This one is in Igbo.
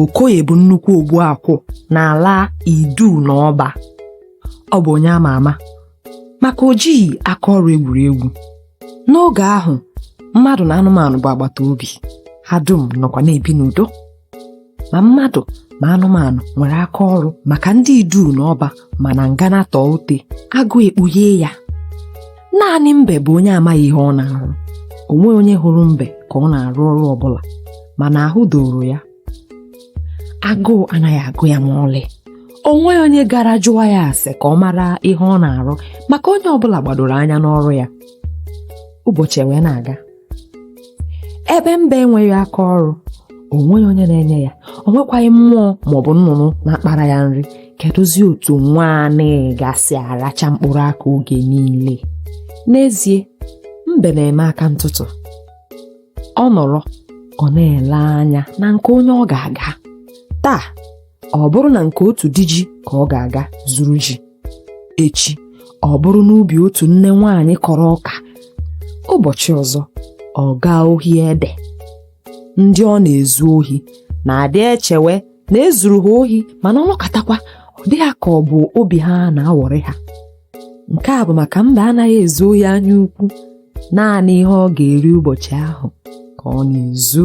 Okoye bụ nnukwu ogbu akwụ n'ala Idu na Ọba. Ọ bụ onye ama ama maka o jighị aka ọrụ egwuregwu. N'oge ahụ, mmadụ na anụmanụ bụ agbata obi. Ha dum nọkwa na-ebi n'udo. Ma mmadụ ma anụmanụ nwere aka ọrụ maka ndị Idu na Ọba mana ngana tọọ ute, agụụ ekpughee ya. Naanị mbe bụ onye amaghị ihe ọ na-arụ. O nweghị onye hụrụ mbe ka ọ na-arụ ọrụ ọbụla, mana ahụ doro ya. Agụụ anaghị agụ ya ma ọlị. O nweghị onye gara jụwa ya ase ka ọ mara ihe ọ na-arụ maka onye ọbụla gbadoro anya n'ọrụ ya. Ụbọchị wee na-aga. Ebe mbe enweghị aka ọrụ, o nweghị onye na-enye ya, o nwekwaghị mmụọ maọbụ nnụnụ na-akpara ya nri. Kedụzi otu nwaanyị gasị aracha mkpụrụ aka oge niile? N'ezie, mbe na-eme aka ntụtụ. Ọ nọrọ, ọ na-ele anya na nke onye ọ ga-aga. Taa, ọ bụrụ na nke otu di ji ka ọ ga-aga zuru ji. Echi, ọ bụrụ n'ubi otu nne nwaanyị kọrọ ọka. Ụbọchị ọzọ, ọ gaa ohi ede. Ndị ọ na-ezu ohi na-adị echewe na ezuru ha ohi, mana ọ nọkatakwa, ọ dị ha ka ọ bụ obi ha na-awọrị ha. Nke a bụ maka mbe anaghị ezu ohi anya ukwu. Naanị ihe ọ ga-eri ụbọchị ahụ ka ọ na-ezu.